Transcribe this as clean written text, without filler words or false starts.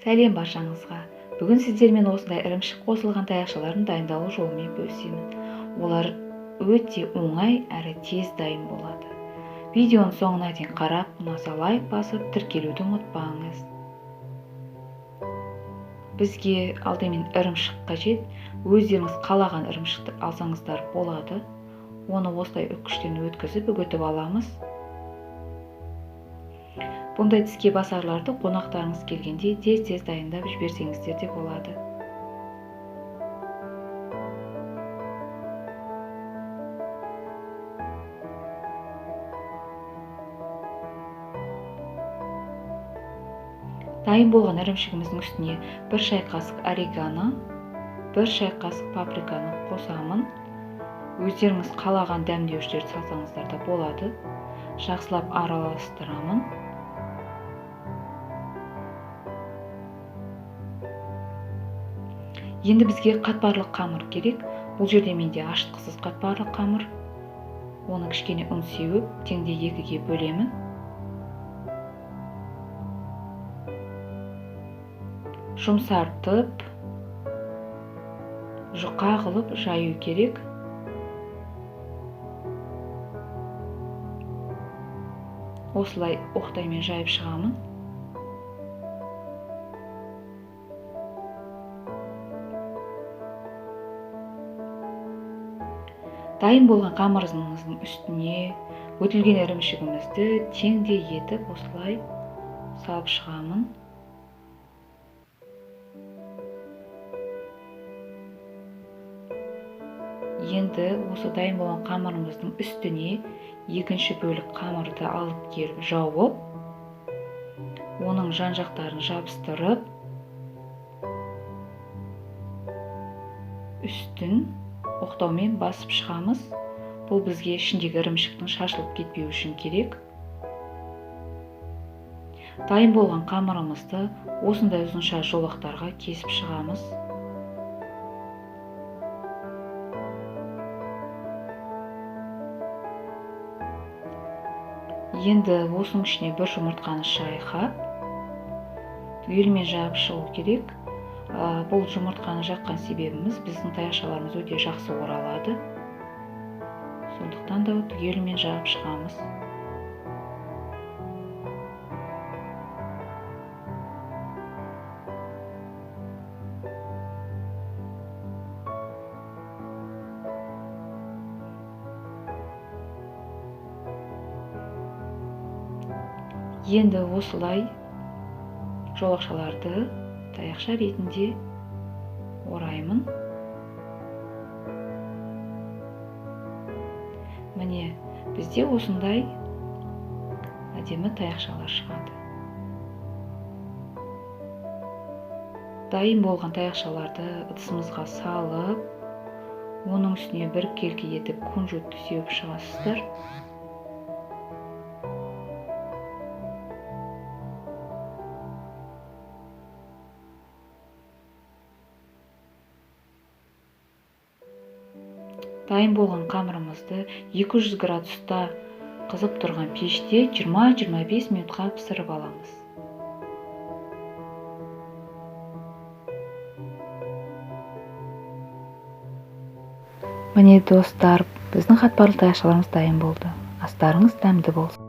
Сәлем баршаңызға! Бүгін сіздермен осындай ірімшік қосылған таяқшалардың дайындалу жолымен бөлісемін. Олар өте оңай әрі тез дайын болады. Видеоның соңына дейін қарап, ұнаса лайк басып, тіркелуді ұмытпаңыз. Бізге алдымен ірімшік қажет. Өздеріңіз қалаған ірімшікті алсаңыздар болады. Оны осылай үккіштен өткізіп, үгітіп аламыз. Бұндай тіске басарларды қонақтарыңыз келгенде тез-тез дайындап жіберсеңіздер де болады. Дайын болған ірімшігіміздің үстіне 1 шай қасық орегано, 1 шай қасық паприканы қосамын. Өздеріңіз қалаған дәмдеуіштерді салсаңыздар да болады. Жақсылап араластырамын. Енді бізге қатпарлы қамыр керек. Бұл жерде менде ашытқысыз қатпарлы қамыр. Оны кішкене ұн сеуіп, теңдей 2-ге бөлемін. Жұмсартып, жұқа қылып жаю керек. Осылай оқтаймен жайып шығамын. Дайын болған қамырымыздың үстіне өтілген ірімшігімізді теңдей етіп осылай салып шығамын. Енді осы дайын болған қамырымыздың үстіне екінші бөлік қамырды алып келіп жауып, оның жан-жақтарын жабыстырып, үстін оқтаумен басып шығамыз. Бұл бізге ішіндегі ірімшіктің шашылып кетпеуі үшін керек. Дайын болған қамырымызды осындай ұзынша жолақтарға кесіп шығамыз. Енді осының ішіне бір жұмыртқаны шайқап, түгелімен жағып шығу керек. Бұл жұмыртқаны жаққан себебіміз, біздің таяқшаларымыз өте жақсы оралады. Сондықтан да түгелімен жағып шығамыз. Енді осылай жолақшаларды таяқша ретінде ораймын. Міне, бізде осындай әдемі таяқшалар шығады. Дайын болған таяқшаларды ыдысымызға салып, оның үстіне бір келкі етіп кунжутты сеуіп шығасыздар. Дайын болған қамырымызды 200 градуста қызып тұрған пеште 20-25 минутқа пісіріп аламыз. Міне достар, біздің қатпарлы таяқшаларымыз дайын болды. Астарыңыз дәмді болсын.